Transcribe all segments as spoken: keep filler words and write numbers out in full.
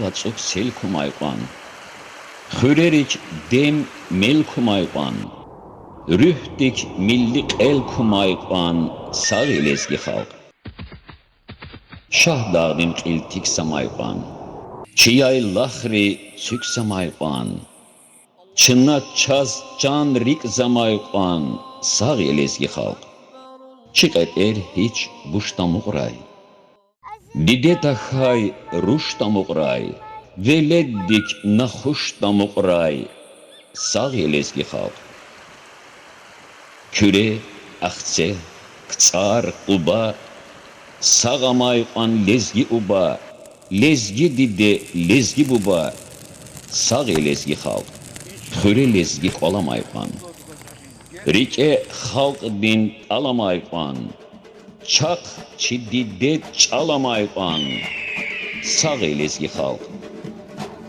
ацӀук сел кумай кьван, хуьрерик дем, мел кумай кьван, руьгьдик милли кьел кумай кьван, сагъ я лезги халкь. Шагьдагъдин кьил тикзамай кьван, чи яйлахри цуькзамай кьван, чна чаз чан-рикӀ замай кьван, сагъ я лезги халкь. Чи кьепӀер гьич буш тамукьрай, диде тахьай руш тамукьрай, веледдик нахуш тамукьрай, сагъ я лезги халкь. Куьре, Ахцегь, КцӀар, Къуба, сагъ амай кьван лезги уба, лезги диде, лезги буба, сагъ я лезги халкь. Хуьре лезги кӀвал амай кьван, рикӀе халкьдин тӀал амай кьван, чахъ чи диде чӀал амай кьван, сагъ я лезги халкь.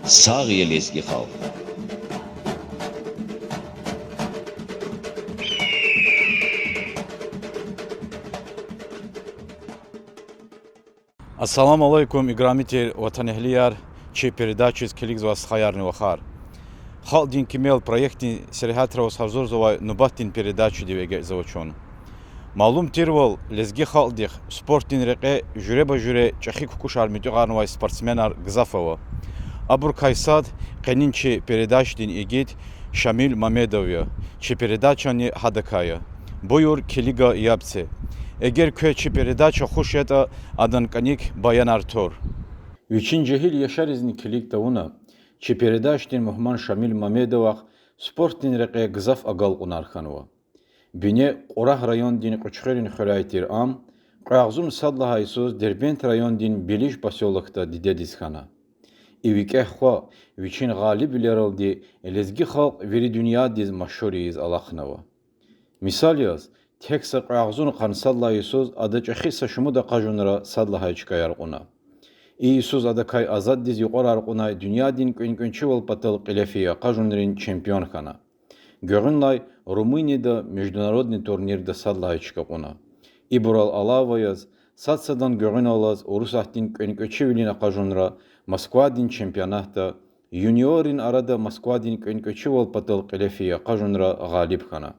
Сагъ я лезги халкь. Ассаламу алейкум, играми тир ватанэгьлияр, чи передачадиз килигзавай стхаярни вахар. Халкьдин кимел проектдин сергьятра аваз гьазурзавай нубатдин передачадив эгечӀзава чун. Малум тирвал, лезги халкьдихъ спортдин рекье жуьреба-жуьре чӀехи кукӀушар муьтӀуьгъарнавай спортсменар гзаф ава. Абурукай сад къенин чи передачадин игит Шамил Мамедов я. Чи передачани гьадакай я. Буюр, килига, яб це. Эгер квез чи передача хуш ятӀа, адан кӀаник баянар тур. Вичин жегьил яшаризни килиг тавуна, чи передачадин мугьман Шамил Мамедовахъ спортдин рекье гзаф агалкьунар хьанва. Бине Кьурагь райондин Кьуьчхуьрин хуьряй тир ам кьве агъзурни сад лагьай йисуз Дербент райондин Билиж посёлокда дидедиз хьана. И викӀегь хва вичин гъалибвилералди лезги халкь вири дуьньядиз машгьур ийиз алахънава. Мисал яз, тек са кьве агъзурни къанни сад лагьай йисуз ада чӀехи са шумуд акъажунра сад лагьай чкаяр кьуна. И йисуз адакай азаддиз юкьварар кьунай дуьньядин кӀвенкӀвечивал патал кьиле фейи акъажунрин чемпион хьана. Гуьгъуьнлай Румынияда международный турнирда сад лагьай чка кьуна. Ибурал алава яз, сад-садан гуьгъуьналлаз Урусатдин кӀвенкӀвечивилин акъажунра Москвадин чемпионатда, юниоррин арада Москвадин кӀвенкӀвечивал патал кьиле фейи акъажунра гъалиб хьана.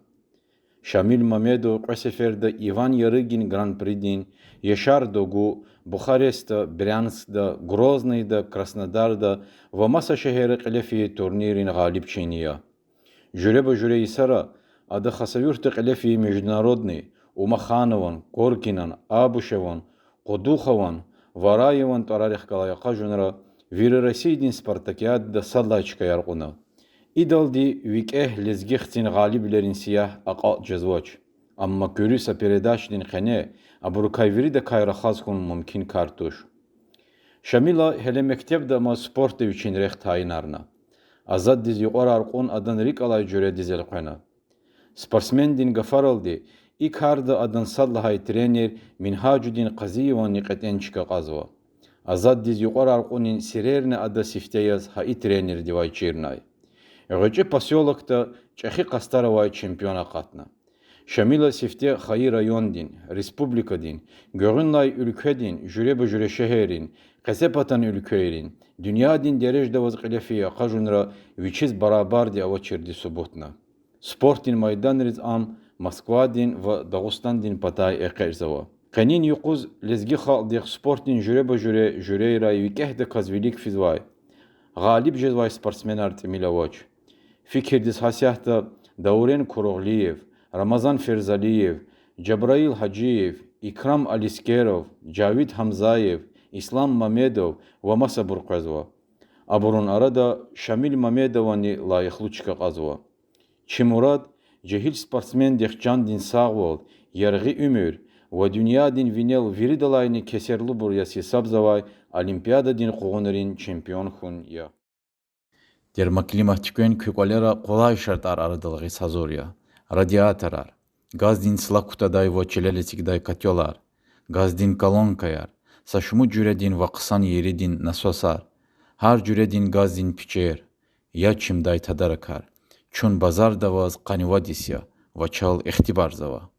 Шамил Мамедов кьве сеферда Иван Ярыгин Гран-придин, Яшар Догу, Бухарестда, Брянскда, Грозныйда, Краснодарда ва маса шегьерра кьиле фейи турниррин гъалибчини я. Жуьреба-жуьре йисара ада Хасавюртда кьиле фейи международный, Умаханован, Коркинан, Абушеван, Къудухован, Вараеван тӀварарихъ галай акъажунра вири Россиядин спартакиадада сад лагьай чкаяр кьуна. Идалди викӀегь лезги хцин гъалибвилерин сиягь акьалтӀ жезвач. Амма куьруь са передачадин къене абурукай виридакай рахаз хьун мумкин кар туш. Шамила гьеле мектебда амаз спортда вичин рехъ тайинарна. Азаддиз юкьварар кьун адан рикӀ алай жуьредиз элкъвена. Спортсмендин гафаралди, и карда адан сад лагьай тренер Мингьажудин Къазиеванни кьетӀен чка кьазва. Азаддиз юкьварар кьунин сирерни ада сифте яз гьа и тренердивай чирнай. ГъвечӀи посёлокда чӀехи къастар авай чемпион акъатна. Шамила сифте хайи райондин, республикадин, гуьгъуьнлай уьлкведин жуьреба-жуьре шегьеррин, къецепатан уьлквейрин, дуьньядин дережада аваз кьиле фейи акъажунра вичиз барабарди авачирди субутна. Спортдин майданриз ам Москвадин ва Дагъустандин патай экъечӀзава. Къенин юкъуз лезги халкьдихъ спортдин жуьреба-жуьре жуьрейрай викӀегьдаказ вилик физвай, гъалиб жезвай спортсменар тӀимил авач. Фикирдиз гьасятда Даурен Куругълиев, Рамазан Ферзалиев, Жабраил Гьажиев, Икрам Алискеров, Жавид Гьамзаев, Ислам Мамедов ва масабур къвезва. Абурун арада Шамил Мамедовани лайихлу чка кьазва. Чи мурад жегьил спортсмендихъ чандин сагъвал, яргъи уьмуьр ва дуьньядин винел виридалайни кесерлубур яз гьисабзавай Олимпиададин къугъунрин чемпион хьун я. Термоклимат туьквен куь кӀвалера къулай шартӀар арадал гъиз гьазур я: радиаторар, газдин цла кутадай ва чилел эцигдай котёлар, газдин колонкаяр, са шумуд жуьредин ва хъсан еридин насосар, гьар жуьредин газдин пичер, яд чимдай тадаракар. Чун базарда аваз къанни вад йис я ва чал ихтибарзава.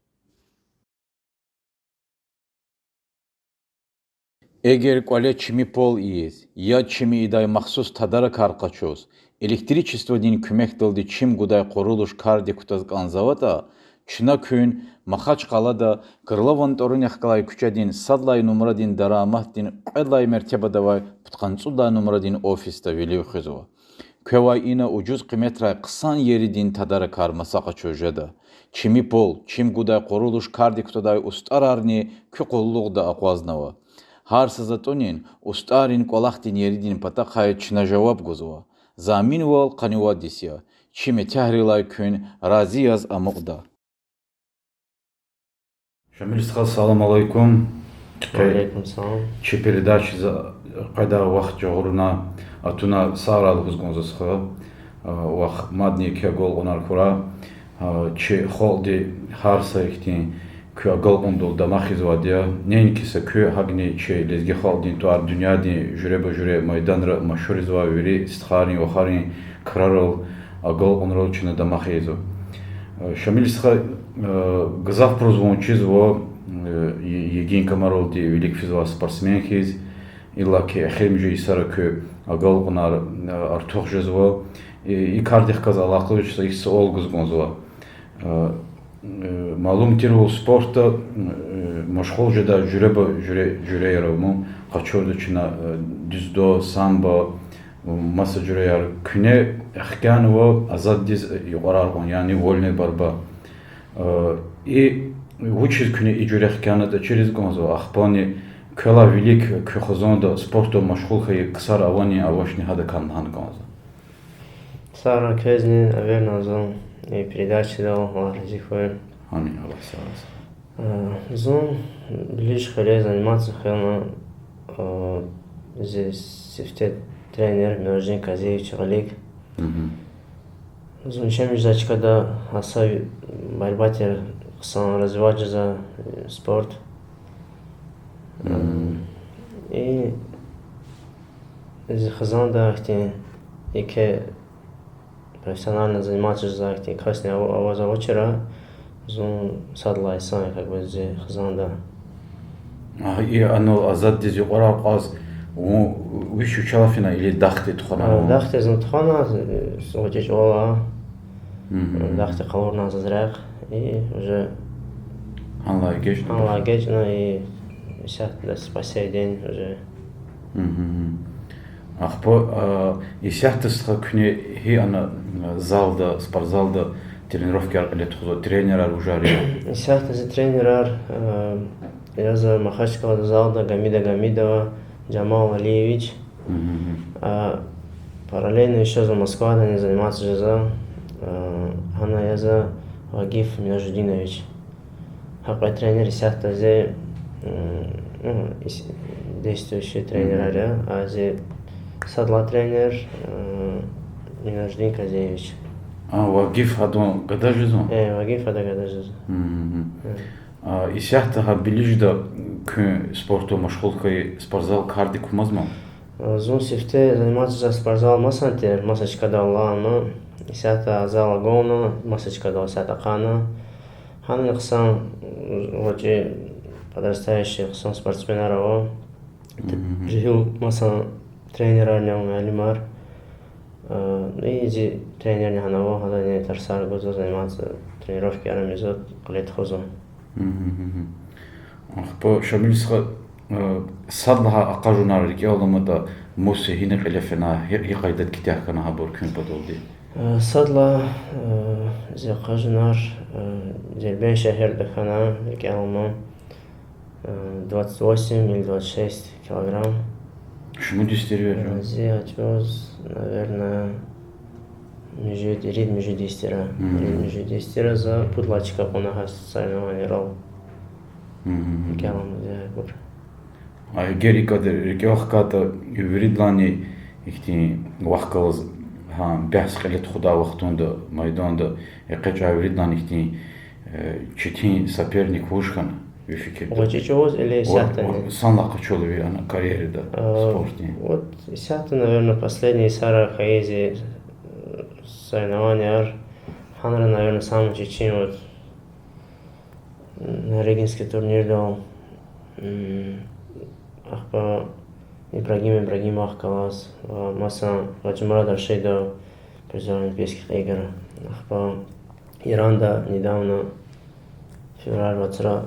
Эгер кӀвале чими пол ийиз, яд чими ийидай махсус тадаракар къачуз, электричестводин куьмекдалди чим гудай къурулуш кардик кутаз кӀанзаватӀа, чна куьн Махачкъалада Крылован тӀварунихъ галай куьчедин сад лагьай нумрадин дараматдин кьвед лагьай мертебада авай пудкъанни цӀуд лагьай нумрадин офисда вилив хуьзва. Квевай ина ужуз къиметрай хъсан еридин тадаракар маса къачуз жеда. Чими пол, чим гудай къурулуш кардик кутадай устӀарарни куь къуллугъда акъвазнава. Гьар са затӀунин, устӀаррин кӀвалахдин еридин патахъай чна жаваб гузва. Заминвал къанни вад йис я. Чи метягьрилай куьн рази яз амукьда. Шамил стха, салам алейкум. Къе Алейкум салам. Чи передачадиз къведай вахт жагъурна, атуна сагърай лугьуз кӀанзава стха. А, вахъ мадни еке агалкьунар хьурай. А, чи халкьди гьар са ихьтин куь агалкьундал дамах ийизвайди я. Неинки са куь, гьакӀни чи лезги халкьдин тӀвар дуьньядин жуьреба-жуьре майданра машгьур ийизвай вири стхайрин, вахарин крарал, агалкьунрал чна дамах ийизва. Э, Шамил стха, э, гзафбуруз вун чизва, э, и-, йигин камаралди вилик физвай спортсмен хьиз, иллаки эхиримжи йисара куь агалкьунар, э, артух жезва. И, и кардихъ галаз алакъалу са ихьтин суал гуз кӀанзава. Э, э, малум тирвал, спортда, э, машгъул жедай жуьреба-жуьре жуьреяр ава, къачурда чна, э, дзюдо, самбо, маса жуьреяр. Куьне хкянава азаддиз юкьварар кьун, яни вольная борьба. Э, и вучиз куьне и жуьре хкянатӀа чириз кӀанзава, ахпани квелай вилик куь хизанда спортдал машгъул хьайи ксар авани, авачни, гьадакай лагьана кӀанзава. Сагърай квезни, наверно, зун и передачадал, Аллагь рази хьуй. Амин, Аллагь сагърай. Э, зун ближ хуьре заниматься хьана, э, зи сифте тренер Минождин Казиевич гъилик. Зун чемиз жезвай чкада гьа са борьба тир хъсан развивать жезва, э, спорт. Э, и зи хизанда ихьтин еке профессионально заниматься жезвай ихьтин касни ава-, аваз авачир, зун сад лагьай инсан я, как бы, зи хизанда. А, и ана азаддиз юкьварар кьаз вун вич вичелай фена или дахди тухвана? А, вун дахди зун тухвана, э, гъвечӀи чӀавалай. Дахди къалурна заз рехъ, и уже гьанлай эгечӀна, гьанлай эгечӀна, и исятда по сей день уже. Ахпа, а, исятда стха куьне гьи ана, а, залда, спортзалда тренировкаяр кьиле тухузва, тренерар вужар я? Исятда зи тренерар, а, я за Махачкъалада залда Гамида Гамидова Жамал Алиевич. А, параллельно ещё за Москвадани заниматься жезва, а, гьана я за Вагиф Минажутдинович. Гьа кьве тренер исятда зи, м, ну, ис-, действующий тренерар я, а зи сад лагьай тренер, э, Минажутдин Казиевич. А, Вагиф гьадан гада жезва? Э, Вагиф гьадан гада жезва. А, исятда гьа ближда куьн спортдал машгъул хьайи спортзал кардик кумазма? Э, зун сифте заниматься жезвай спортзал масан тир, маса чкадал лагьана, исятда зал агална, маса чкадал исятда ахъайна. Гьанани хъсан, гъвечӀи подрастающий хъсан спортсменар ава. Жегьил масан тренерарни ава, муаллимар. Э, и зи тренерни гьана ава, гьадани тарсар гузва, заниматься, тренировкаяр ийизва, кьиле тухузва. Ахпа, Шамил стха, э, сад лагьай акъажунар рикӀел аламатӀа, мус, гьина кьиле фена, гьи, гьи къайдада куьтягь хьана гьабур куьн паталди? Э, сад лагьай, э, зи акъажунар, э, Дербент шегьерда хьана, рикӀел алама, э, двадцать восемь или двадцать шесть килограмм. Шумуд йис тир ви? Э, зи гьа чӀавуз, наверное, муьжуьд, ирид муьжуьд йис тир. Ирид муьжуьд йис тир, за пуд лагьай чка кьуна гьа соревнованийрал. РикӀел алама зи гьабур. А эгер икӀ рикӀел хкатӀа, виридалайни ихьтин вахъ галаз гьа бягьс кьиле тухудай вахтунда, майданда экъечӀай виридалайни ихьтин, э, четин соперник вуж хьана, ви фикирда? ГъвечӀи чӀавуз или исятдани? Санлай къачурла ви ана карьерада, спортдин. Вот исятда, наверное, последний йисара хьайи зи, э, соревнованияр, гьанра, наверное, самый четин, вот, Регинский турнирдал, м, Ахпа Ибрагим Ибрагимовахъ галаз, ва масан Гаджимурад Рашидов, призёр Олимпийских игр. Ахпа Иранда недавно, февраль вацра,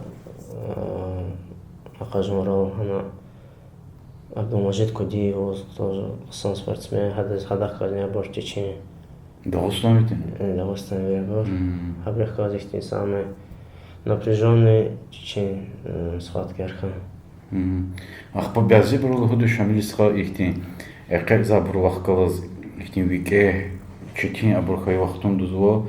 акъажунрал гьана Абдулмажид Кудиев, тоже хъсан спортсмен, гьадаз, гьадахъ галазни абур Чечин. Дагъустан витин? Э, Дагъустан витин абур. Гьабурухъ галаз ихьтин самый напряжённый Чечин схваткаяр хьана. Ахпа бязибуру лугьуда, Шамил стха, ихьтин экъечӀзавайбурухъ галаз ихьтин викӀегь, четин абур хьайи вахтунда зун,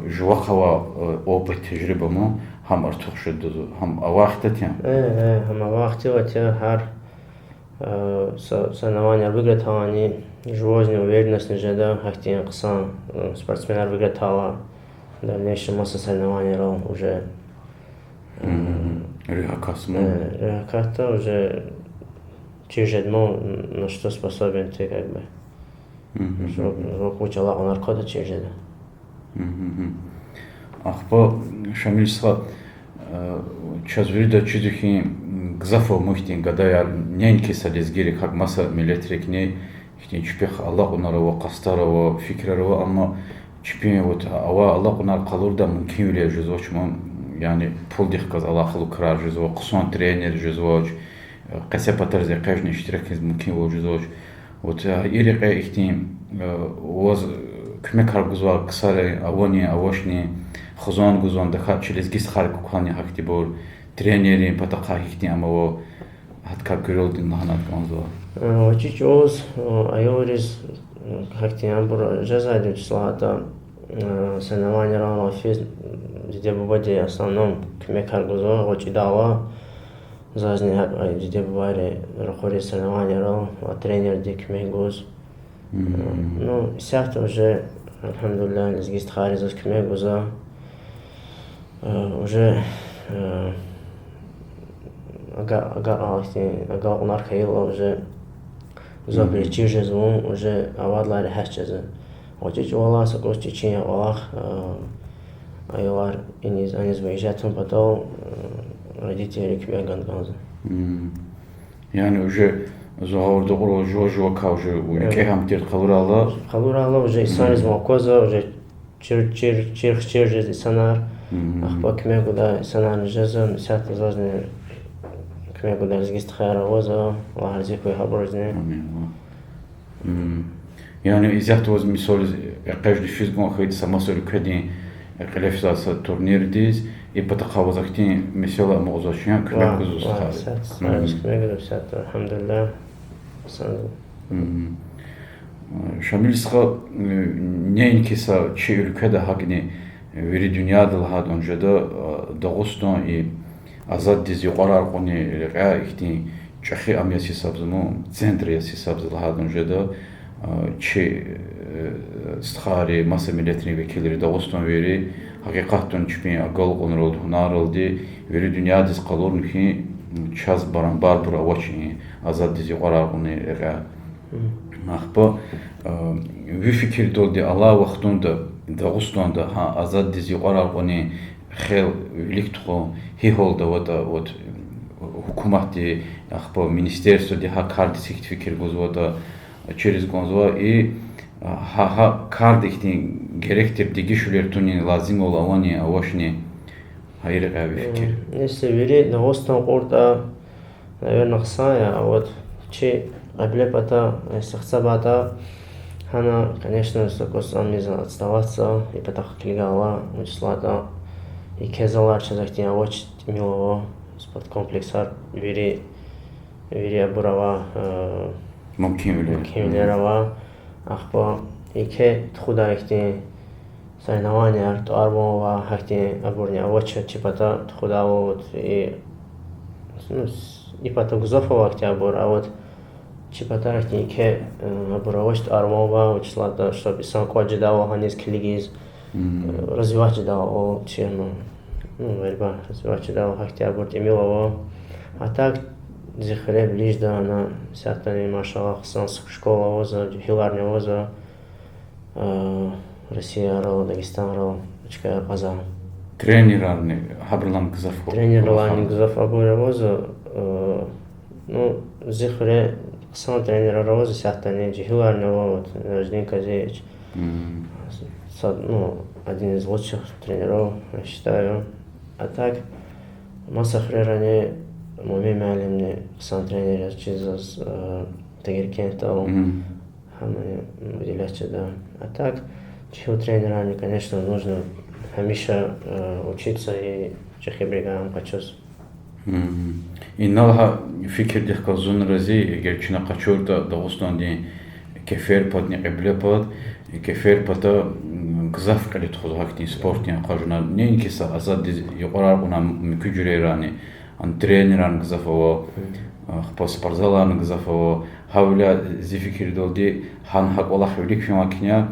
жувахъ авай опыт, тежриба ман, гьам артух жеда зун, гьам авай хьтин я? Э, э, гьам авай хьтин я, гьар соревнованияр выиграть авуртӀани, жувазни уверенностьни жеда, гьахьтин хъсан спортсменар выиграть авурла, дальнейшем маса соревнованиярал уже руьгь акатзава, уже чир жеда ман, на что способен ты, как бы. Жувак вуч алакьунар кватӀа чир жеда. Ахпа, Шамил стха, чаз вирида чизва хьи, гзаф ава мухьтин гадаяр, неинки са лезгийрик, гьакӀ маса миллетрикни, ихьтин чпихъ алакьунар ава, къастар ава, фикирар ава, амма чпин вот авай алакьунар къалурдай мумкинвилер жезвач ман, яни пулдихъ галаз алакъалу крар жезва, хъсан тренер жезвач, къецепатариз экъечӀна иштиракиз мумкинвал жезвач. Вот и рекье ихьтин ваз куьмекар гузвай ксар авани, авачни, хизан гузвани, тахьайтӀа чи лезги стхайрик квахьна гьахьтинбур, тренеррин патахъай гьихьтин ам ава, гьадакай куьрелди лагьана кӀанзава. Гъвечӏи чӏавуз аялриз гьахьтин абур жезвайди числотатӏа, соревнованиярал физ диде-бубади в основном куьмекар гузва гъвечӏидалди. Зазни гьакӏ диде-бубайри ракъуриз соревнованиярал ва тренерди куьмек гуз. Ну, исятда уже, альгьамдулиллагь, лезги стхайри заз куьмек гузва. Уже ага-, ага-, ахьтин агалкьунар хьайила уже гзафбуруз чир жезва, уже авайдалайри гьяч жезва. Гъвечӏи чӏавалай са кӏус чи чин я кӏвалах, аялар иниз-аниз выезжать авун патал, родительри куьмек гана кӏанзава. Яни уже зун гъавурда кьурла жува-жувакай уже викӏегь ам тир къалурайла? Къалурайла уже инсанриз аквазва, уже чир, чир, чирхчир жез инсанар. Ахпа куьмек гудай инсанарни жезва, исятда зазни куьмек гудай лезги стхаяр авазва, Аллагь рази хьуй гьабурузни. Яни исятда ваз мисал яз экъечӏна физ кӏан хьайитӏа са маса уьлкведин кьиле физвай са турнирдиз, и патахъай ваз ахьтин месэла амукьзавач, яни куьмек гузвай стхайриз? Исятда стхайриз куьмек гузва, исятда, альгьамдулиллагь. Шамил стха, неинки са чи уьлкведа, гьакӏни вири дуьньяда лагьайтӏани жеда, Дагъустан и азаддиз юкьварар кьунин рекьяй ихьтин чӏехи ам яз гьисабзава, центр яз гьисабзава лагьайтӏани жеда, чи стхайри, маса миллетрин векилри, дагъустанвийри, гьакъикъатдани чпин агалкьунралди, гьунарралди вири дуьньядиз къалурна хьи, чаз барабарбур авач и азаддиз юкьварар кьунин рекьяй. Ахпа ви фикирдалди алай вахтунда Дагъустанда гьа азаддиз юкьварар кьунин хел вилик тухун гьи гьалда аватӏа, вот, гьукуматди, ахпа министерстводи гьа кардиз гьихьтин фикир гузватӏа, чириз кӏанзава и, гьа, гьа карда ихьтин герек тир дегишвилер тунин лазимвал авани, авачни, гьа и рекьяй ви фикир? Если вири Дагъустан кьуртӏа, наверно, хъсан я, а вот чи кьибле пата, если хцабатӏа, гьана, конечно, са кӏус ам ийиз отставатьзава, и патахъ килигайла, вучиз лагьайтӏа и кезалар чаз ахьтин авач, тӏимил ава, спорткомплексар, вири, вири абур ава, мумкинвилер ава. Ахпа и ке тухудай ихьтин соревнованияр тӏвар-ван ава, гьахьтин абурни авач чи пата тухудайвал, вот, и, ну, и пата гзаф ава ахьтин абур, а вот чи пата ихьтин и ке абур авач тӏвар-ван ава, вучиз лагьайтӏа, чтоб инсан кӏватӏ жедайвал гьаниз килигиз, развивать жедайвал, чирна, ну, борьба развивать жедайвал гьахьтин абур тӏимил ава. А так, зи хуьре ближда, ана, исятдани, машаллагь, хъсан школа авазва, жегьиларни авазва. Россиярал, Дагъустанрал чкаяр кьазва. Тренерарни гьабурулайни гзаф? Тренерралайни гзаф абур авазва, Ну, зи хуьре хъсан тренерар ава, зи сятдани жегьиларни ава, вот, Наждин Казевич. Сад, ну, один из лучших тренеров, я считаю. А так, маса хуьрерани Муми муаллимни хъсан тренер яз чизваз, э, Тагиркентдал. Гьамни выделять жеда. А так, жегьил тренерарни, конечно, нужно гьамиша, э, учиться и чӀехибурувай ам къачуз. Инал гьа фикирдихъ галаз зун рази я, эгер чна къачуртӀа Дагъустандин кефер патни кьибле пат, кефер пата, м, гзаф кьиле тухузва гьахьтин спортдин акъажунар. Неинки са азаддиз юкьварар кьуна, муькуь жуьрейрани, ан тренерарни гзаф ава, ахпа спортзаларни гзаф ава. Гьавиляй зи фикирдалди гьана гьа кӀвалах вилик фин вакни я,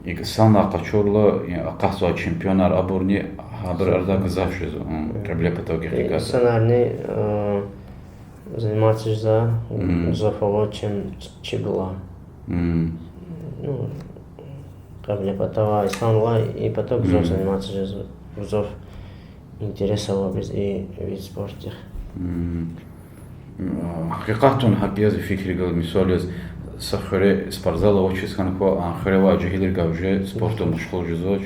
икӀ санлай къачурла, и акъатзавай чемпионар абурни, гьабур арада гзаф жезва, м, кьибле патав гекъигайла. Инсанарни, э, заниматься жезва гзаф ава, чем чилелай. Ну, кьибле патавай инсанрилай и патав гзаф заниматься жезва, гзаф интерес авайбуруз и вид спортдихъ. Гьакъикъатдани гьакӀ я, зи фикирдалди, мисал яз, са хуьре спортзал авачиз хьана ква, а хуьре авай жегьилрикай уже спортдал машгъул жезвач.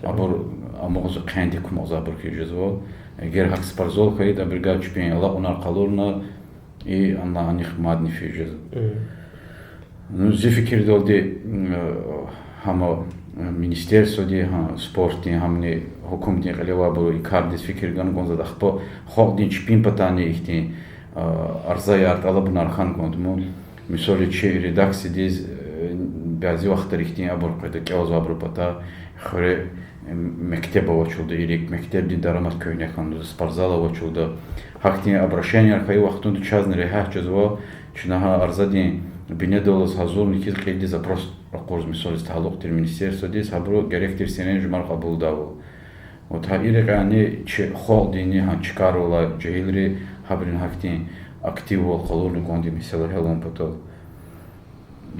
Абур амукьзава, къендик кумукьзавайбур хьиз жезва. Эгер гьакӀ спортзал хьайитӀа, абурукай чпин алакьунар къалурна, и ана анихъ мадни физ жезва. Ну, зи фикирдалди, м, гьама, э, министерстводи, гьа, спортдин, гьамни гьукумдин кьиле авайбуру и кардиз фикир гана кӀанзавайди, ахпа халкьдин чпин патани ихьтин, э, арзаяр, тӀалабунар хьана кӀанда ман. Мисал яз, чи редакциядиз, э, бязи вахтара ихьтин абур къведа, кӀелзавайбурун пата, хуьре, э, мектеб авачиртӀа, ирид мектебдин дарамат куьгьне хьана, спортзал авачиртӀа. Гьахьтин обращенияр хьайи вахтунда чазни регьят жезва, чна гьа арзадин бинедаллаз гьазурна хьиз кьилди запрос ракъурзава, мисал яз, талукь тир министерстводиз, гьабуру герек тир серенжемар кьабулдайвал. Вот гьа и рекьяйни чи халкьдинни гьа чкайрилай жегьилри гьабурун гьахьтин активвал къалурна кӀанда и месэла гьялун патал.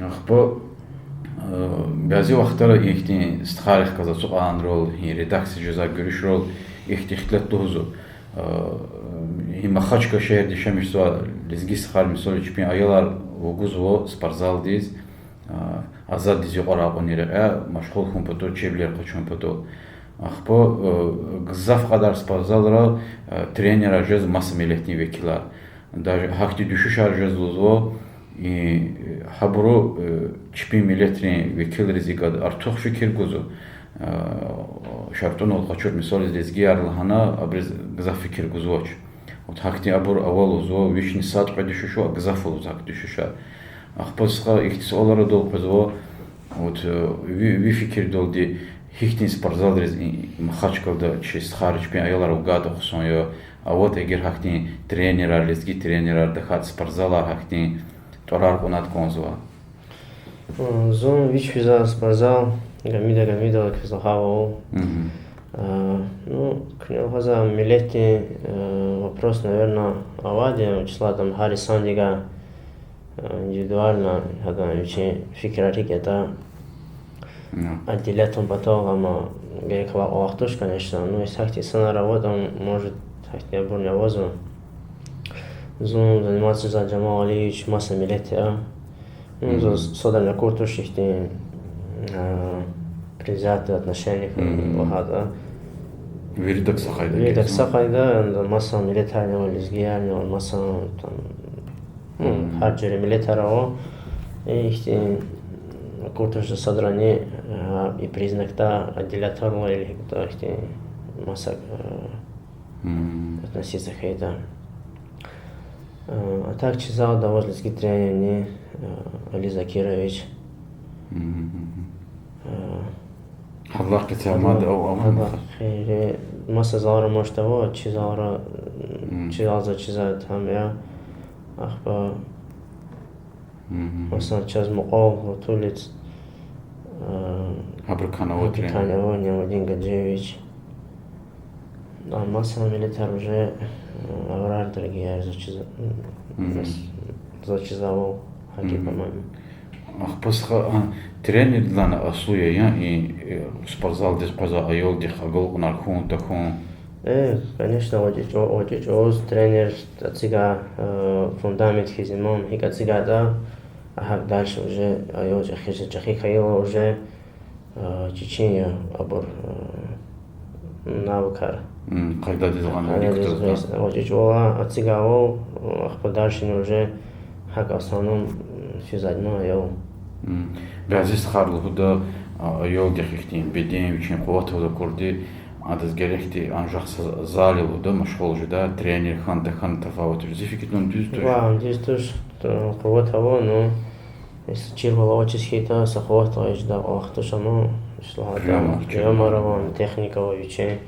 Ахпа, э, бязи вахтара ихьтин стхайрихъ галаз ацукьайвал, и редакция жезвай гуьруьшрал ихьтин ихтилат лугьузва. Э, и Махачкъала шегьерда яшамиш жезвай лезги стхайри, мисал яз, чпин аялар вугузва спортзалдиз, э, азаддиз юкьварар кьунин рекьяй машгъул хьун патал, чирвилер къачун патал. Ахпа, э, гзаф кьадар спортзалра, э, тренерар жезва маса миллетдин векилар. Даже гьахьтин дуьшуьшар жезва лугьузва, и, гьабуру, э, чпин миллетрин векилриз икӀ артух фикир гузва, э, шартӀунал къачур, мисал яз, лезгияр лагьана, абуруз гзаф фикир гузвач. Вот гьахьтин абур ава лугьузва, вични сад-кьве дуьшуьш ава, гзаф лугьузва гьахьтин дуьшуьшар. Ахпа стха ихьтин суалар адал къвезва, вот, э, ви, ви фикирдалди, гьихьтин спортзалриз и Махачкъалада чи стхайри, чпин аялар вугайтӀа хъсан я, аватӀа эгер гьахьтин тренерар, лезги тренерар, тахьайтӀа спортзалар гьахьтин тӀварар кьунайтӀа кӀанзава. Зун вич физвай спортзал Гамида Гамидова квез лагьайвал. Ну, куьне лугьузвай, миллетдин, э, вопрос, наверно, авайди я, число там гьар инсандикай, э, индивидуально, гьадан вичин фикирар гьикӀ ятӀа, отделять авун патал, амма герек авай кӀвалах туш, конечно. Ну, если гьахьтин инсанар аватӀа, может, гьахьтин абурни авазва. Зун заниматься жезвай Жамал Алиевич маса миллет я. Ну, заз садрани акур туш ихьтин, э, предвзятое отношение лагьайтӀа. Виридак са къайда, виридак са къайда, маса миллетарни ава, лезгиярни ава, маса там, ну, гьар жуьре миллетар ава. Ихьтин акур туш заз садрани, э, и признакда отделять авурла или гьикӀ ятӀа ихьтин маса, э, относиться хьайитӀа. А так чи залда аваз лезги тренерни, э, Али Закирович. Гьадалай къецяй мад ава, ава, гьадалай гъейри маса залра, может, ава, чи залра, чи залда чизвай там я. Ахпа, масала, чаз мукьвал гьатулиз, гьабурукай ава, гьабурукай ава Нямудин Гаджиевич. А маса миллетар уже, э, авурар, другие, заз чиз-, заз чизвайвал, гьакӀ я, по-моему. Ахпа стха, а, тренердилайни аслу я, я, и, э, спортзалдиз къвезвай аялдихъ агалкьунар хьун, тахьун? Э, конечно, гъвечӀи чӀу-, гъвечӀи чӀавуз тренер эцигай, э, фундамент хьиз, имам гьикӀ эцигайтӀа, гьакӀ дальше уже аял чӀехи, чӀехи хьайила уже, э, чи-чин я абур, э, навыкар. Къайдадиз гъана, къайдадиз гъана. ГъвечӀи чӀавуз эцигайвал, э, ахпа дальше уже гьакӀ в основном физвайди я аял. Бязи стхар лугьуда, а, аялдихъ ихьтин беден вичин къуват аваз акурди, адаз герекди анжах са зал я лугьуда, машгъул жедай, тренер хьана, тахьана тафават туш. Зи фикирдалди дуьз туш. Ва, дуьз туш, къуват ава, ну, если чирвал авачиз хьайитӀа, са къуват авай жедай кӀвалах туш, амма, ишлагьайтӀа, приёмар ава, техника ава вичин,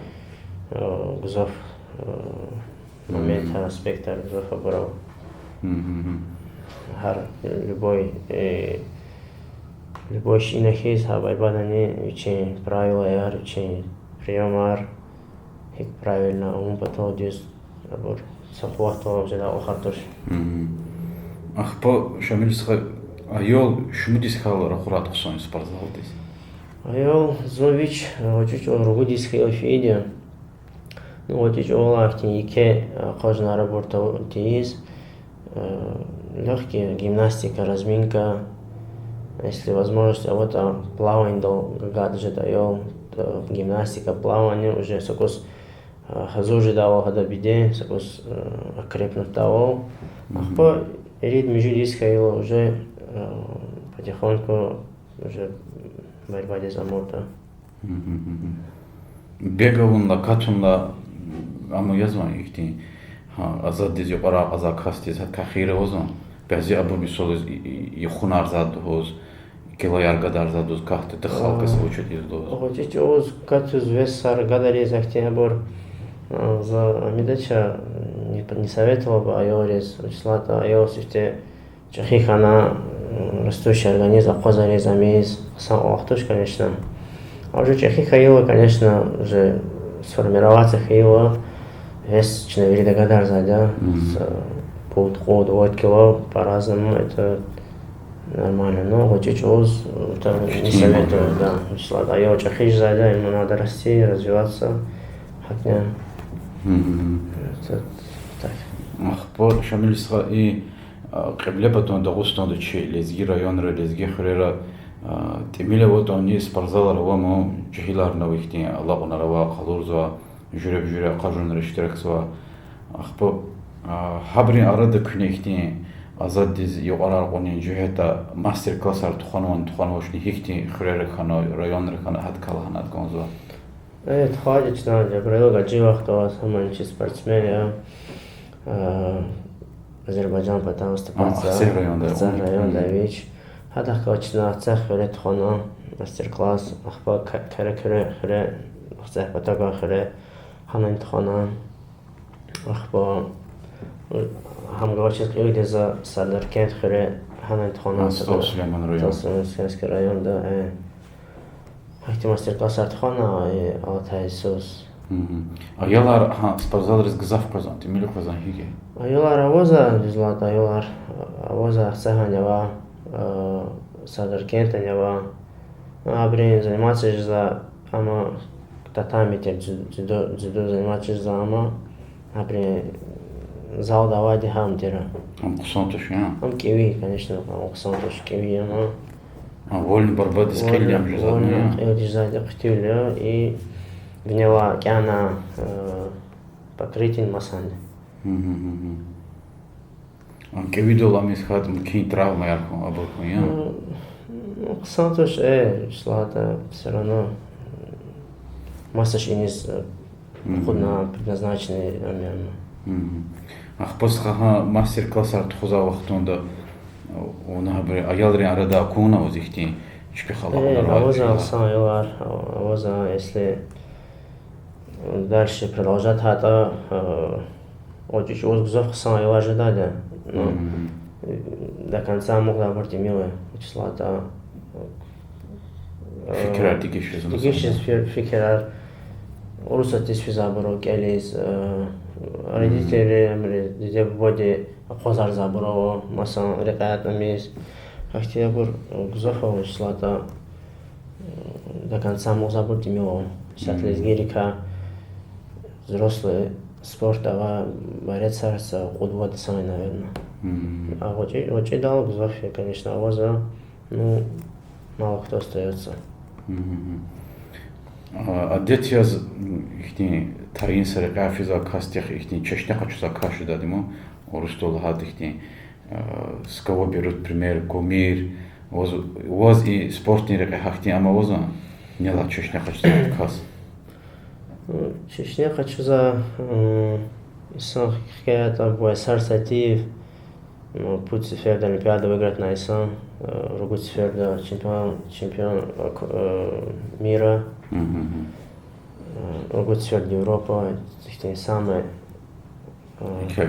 э, гзаф, э, моментар, аспектар гзаф абур ава. Гьар любой, э, любой шейина хьиз, гьа борьбадани вичин правилаяр, вичин приёмар, гьикӀ правильно авун патал дуьз, абур са къуватдал жедай кӀвалахар туш. Ахпа, Шамил стха, аял шумудиз хьайила ракъурай хъсан спортзалдиз? Аял зун вич, э, гъвечӀи чӀавуз ругудиз хьайила фейиди я. Ну, гъвечӀи чӀавалай ихьтин еке, э, акъажунар абур тав-, тийиз, э, лёгкий гимнастика, разминка, если возможность аватӀа, плаванидал гайитӀа жеда аял, э, гимнастика, плавание уже са кӀус, э, гьазур жедайвал гьада беден, са кӀус, э, окрепнуть жедайвал. Ахпа ирид-муьжуьд йис хьайила уже, э, потихоньку уже борьбадиз амукьда. Бег авунилай, катунилай, амма язвани ихьтин, гьа, азаддиз юкьварар кьазвай касдиз гьадакай хийир авазвани? Бязи абур мисал яз и-, и-, юхунарзавайди лугьуз, килояр гадарзавайди лугьуз, катда халкьдиз вучиз лугьуз. ГъвечӀи чӀавуз катиз весар гадариз ахьтин абур, а, за амидач, не, не советовал бы аялриз, вучиз лагьайтӀа аял сифте чӀехи хьана, растущий организм акъвазариз, амиз хъсан кӀвалах туш, конечно. А уже чӀехи хьайила, конечно, уже сформироваться хьайила, вес чна вирида гадарзавайди я, пуд, кьуд, вад кило, по-разному, это нормально. Но гъвечӀи чӀавуз, это не советую, да. Вучиз лагьайтӀа аял чӀехи жезвайди я, ему надо расти, развиваться. ГьакӀни. Это так. Ахпа, Шамил стха, и, а, Кьиблепатан Дагъустанда чи лезги районра, лезги хуьрера, а, тӀимил аватӀани спортзалар авани, жегьиларни ава ихьтин, алакьунар ава, къалурзава, жуьреба-жуьре акъажунра иштиракзава. Ахпа, а, гьабурун арада куьне ихьтин азаддиз юкьварар кьунин жигьетдай мастер-классар тухванвани, тухванвачни, гьихьтин хуьрера хьана, районра хьана, гьадакай лагьана кӀанзава? Э, тухвайди я чна, Жабраил Гаджиев вахтунда аваз, гьамни чи спортсмен я, э, Азербайжан патал выступать, Ахцегь районда, Ахцегь районда вич. Гьадахъ галаз чна Ахцегь хуьре тухвана мастер-класс, ахпа Ка-, Каракуьруь хуьре, Ахцегь патав гвай хуьре, гьанани тухвана. Ахпа, гьам галаз чиз кьилди за Сардаркент хуьре, гьанани тухвана. Сулейман район. Сулейман-Стальский районда, э. Гьахьтин мастер-классар тухвана, э, алатай йисуз. Аялар, гьа, спортзалриз гзаф къвезва, тӀимил къвезва гьикӀ я? Аялар авазва, дуьз лагьайтӀа, аялар авазва, Ахцегьани ава, э, Сардаркентани ава. Абуру заниматься жезва, амма татами тир, дзю-, дзюдо, дзюдо заниматься жезва, амма абуру залда авайди гьам тир. Ам хъсан туш, я? Ам кӀеви, конечно, ам хъсан туш, кӀеви, амма вольный борьбадиз кьил ям жезва, вольный, я? Кьилди жезвайди хъуьтуьл я, и винелай кӀяна, э, покрытие масанди. Ам кӀевидал амиз хьайитӀа, мумкин травмаяр хьун, абур хьун, я? Ну, хъсан туш, э, вучиз лагьайтӀа, всё равно масаш иниз, э, акъудна, предназначенный ам я. Ахпа стха, гьа мастер-классар тухузвай вахтунда, вуна гьабуру аялрин арада акунвани ваз ихьтин чпихъ алакьунар, авазва хъсан аялар, авазва, если дальше продолжать хьайитӀа, э, гъвечӀи чӀавуз гзаф хъсан аялар жедайди я. Ну, до конца амукьдайбур тӀимил я, вучиз лагьайтӀа, э, фикирар дегиш жезва, дегиш жез фи-, фикирар, Урусатдиз физвайбур ава кӀелиз, э, родителри, эмри, диде-бубади акъвазарзавайбур ава, масан рекьяй тӀимил. Ахьтинбур, э, гзаф ава, вучиз лагьайтӀа, до конца амукьзавайбур тӀимил ава. Исятда лезгийрикай взрослый спортда авай борецар са кьуд-вад инсан я, наверно. А гъвечӀи, гъвечӀидал гзаф я, конечно, авазва, ну, мало кто остаётся. Адет яз ихьтин тайин са рекьяй физвай касдихъ ихьтин чешне къачузвай кас жедайди я, урусдал лагьайтӀа ихьтин с кого берут пример, кумир. Ваз, ваз и спортдин рекье гьахьтин ам авазва, нелай чешне къачузвай кас? Чешне къачузвай инсан хкяйтӀа, Буясар Сатиев, ну, пуд сеферда Олимпиада выигратьнавай инсан, ругуд сеферда чемпион, чемпион мира, ругуд сеферда Европа, ихьтин самый еке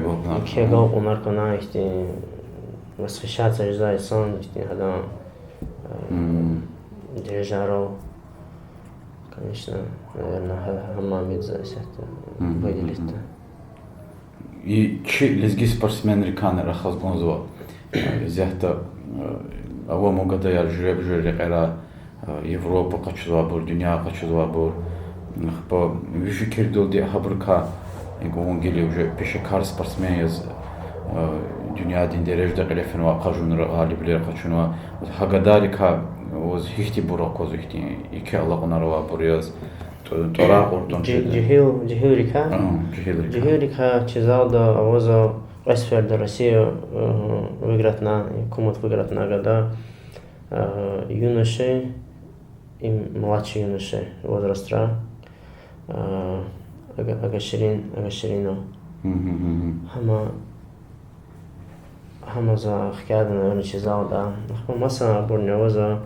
агалкьунар кьуна, ихьтин восхищаться жезвай инсан, ихьтин гьадан дережайрал, конечно, наверно, гьа-, гьам ам ийизва исятда выделитьда. И чи лезги спортсменрикай рахаз кӀанзава, исятда ава ма гадаяр жуьреба-жуьре рекьера, Европа къачузвайбур, дуьнья къачузвайбур. Ахпа ви фикирдалди гьабурукай, икӀ вун гила уже пешекар спортсмен яз, дуьньядин дережада кьиле фенвай акъажунра гъалиблер къачунва. Гьа гадайрикай ваз гьихьтинбур аквазва, ихьтин еке алакьунар авайбур яз, тӀ-, тӀварар кьуртӀани жегьил, жегьилрикай? Жегьилрикай. Жегьилрикай чи залда авазва кьве сеферда Россия выигратьна, кубок выигратьна гада, юноши и младший юноши возрастра, Ага-, Агаширин, Агаширинов. Гьама, гьама за хкяда, наверно, чи залда. Ахпа маса абурни авазва,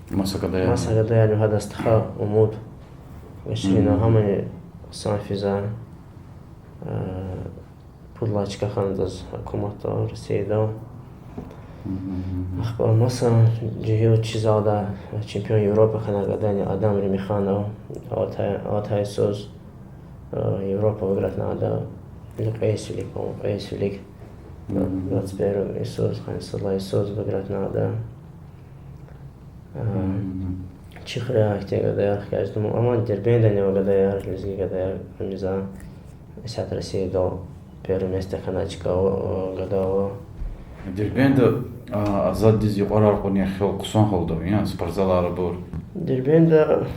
маса гадаяр, маса гадаярни, гьадан стха Умуд Агаширинов, гьамани хъсан физва. Пуд лагьай чка хьанва адаз гьукуматдал, Россиядал. Ахпа маса жегьил чи залда чемпион Европы хьанвай гадани Адам Ремиханов, алатай, алатай йисуз, Европа выигратьна ада, кьве йис вилик, по-моему, кьве йис вилик, двадцать первый йисуз, къанни сад лагьай йисуз выигратьна ада. Чи хуьряй ихьтин гадаяр хкажда, ам Дербентдани ава гадаяр, лезги гадаяр, ам за исятда Россиядал первое место хьана чка ава, гада ава. Дербентда азаддиз юкьварар кьунин хел хъсан гьалда ава, яни спортзалар абур? Дербентда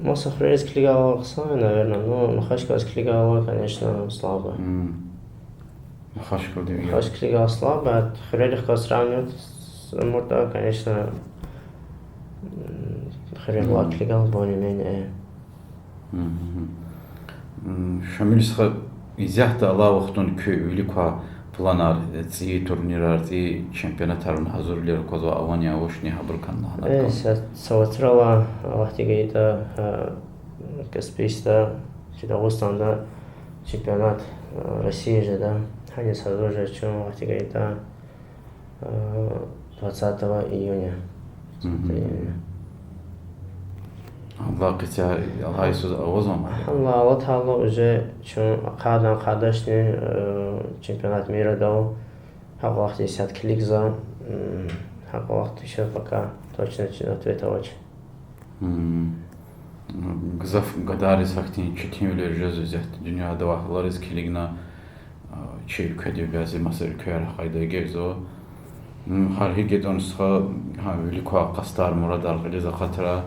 маса хуьрериз килигайла хъсан я, наверно, но Махачкъаладиз килигайла, конечно, слабо. Махачкъаладиз килигайла слабо, хуьрерихъ галаз сравнивать амуртӀа, конечно, хуьрерихъ галаз килигайла более-менее. Шамил стха, исятда алай вахтунда куь вилик квай планар, цӀийи турнирар, цӀийи чемпионатар авун гьазурвилер аквазва, авани авачни, гьабурукай лагьана кӀанда. Са вацралай, Аллагьди гайитӀа, Каспийскда, чи Дагъустанда чемпионат России жеда. Гьаниз гьазур жеда чун, Аллагьди гайитӀа, двадцатого июня. Аллагьди гайитӀа, алай йисуз авазва ам? Аллагь, алатайла уже чун ахъайдан къайдачни чемпионат мирадал. Гьа кӀвалахдиз исятда килигзава, гьа кӀвалахдиз ещё пока точно ответ авач. Гзаф гадайриз гьахьтин четинвилер жезва исятда дуьньяда авай гьалариз килигна, чи уьлкведи бязи маса уьлквейрихъ къайда эгечӀзава. Гьар гьикӀ ятӀани стха, гьа вилик квай къастар, мурадар кьилиз акъатрай,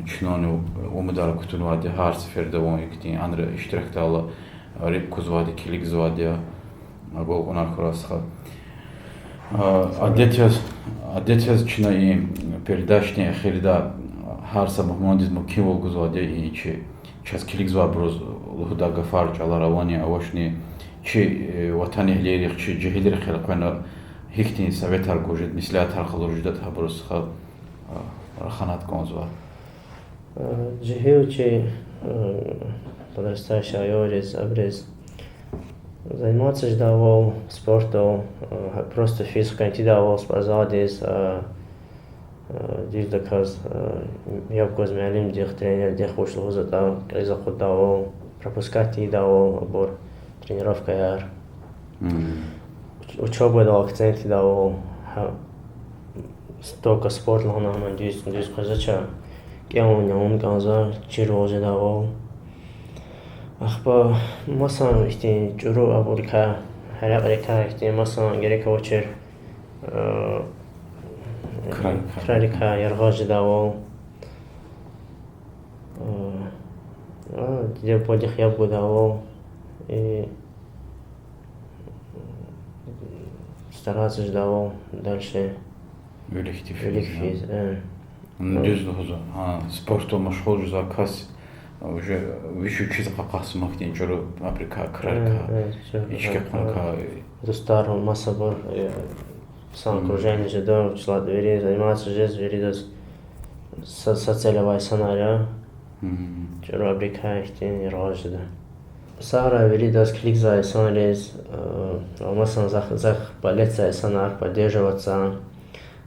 чнани умудар кутунвайди я, гьар сеферда вун ихьтин анра иштиракдайла рикӀ кузвайди, килигзавайди я. Агалкьунар хьурай стха. Адет яз, адет яз чна и передачадин эхирда гьар са мугьмандиз мумкинвал гузвайди я и чи, чаз килигзавайбуруз лугьудай гафар, чӀалар авани авачни, чи ватанэгьлийрихъ, чи жегьилрихъ элкъвена гьихьтин советар гуз жеда, меслятар къалуриз жеда, гьабуруз стха рахана кӀанзава. Жегьил чи подрастающий аялриз, абуруз заниматься жедайвал спортдал, просто физ къенин тийидайвал спортзалдиз, дуьздаказ, яб гваз муаллимдихъ, тренердихъ вуч лугьузватӀа кьилиз акъуддайвал, пропускать тийидайвал абур тренировкаяр. Учёбадал акцент ийидайвал, только спорт лагьана гьам дуьз, дуьз къвезвач. КӀелун-ялун кӀанзава, чирвал жедайвал. Ахпа масан ихьтин чӀуру абурикай, гьерекьрикай ихьтин масан герек авачир, э, крарикай, крарикай яргъаз жедайвал. Э, а, диде-бубадихъ яб гудайвал. И стараться жедайвал дальше вилик физ, вилик физ, э. Ну, дуьз лугьузва, гьа, спортдал машгъул жезвай кас, уже вич-вичиз къакъатзамайди хьтин чӀуру абурикай, крарикай, э, э, чӀуру, ички, э, къванкай. Дустар масабур, э, са окружение жеда, вучиз лагьайтӀа вири заниматься жез, виридаз са, са цель авай инсанар я. ЧӀуру абурикай ихьтин яргъаз жеда. Сагърай виридаз, килигзавай инсанриз, э, масан захъ, захъ болеть ийизвай инсанар, поддерживать ийизвай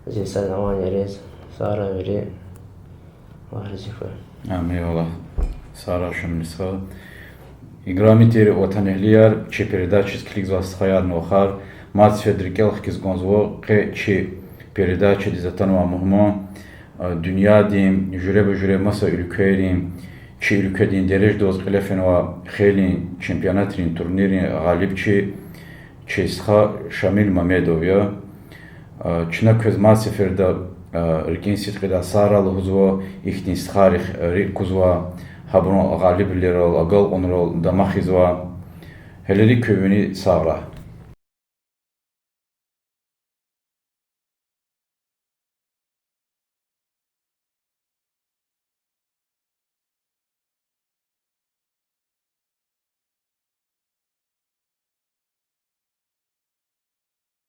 зи соревнованиериз, сагърай вири, Аллагь рази хьуй. Амин, Аллагь. Сагърай, Шамил стха. Играми тир ватанэгьлияр, чи передачадиз килигзавай стхаярни вахар, мад сеферда рикӀел хкиз кӀанзава къе чи передачадиз атанвай мугьман, а, дуьньядин жуьреба-жуьре маса уьлквейрин, чи уьлкведин дережада аваз кьиле фенвай хейлин чемпионатрин, турниррин гъалибчи, чи стха Шамил Мамедов я. А, чна квез мад сеферда, а, рикӀин сидкьидай сагърай лугьузва, ихьтин стхайрихъ рикӀ кузвай, гьабурун гъалибвилерал, агалкьунрал дамахзава. Гьеле рикӀ куьн вини сагърай.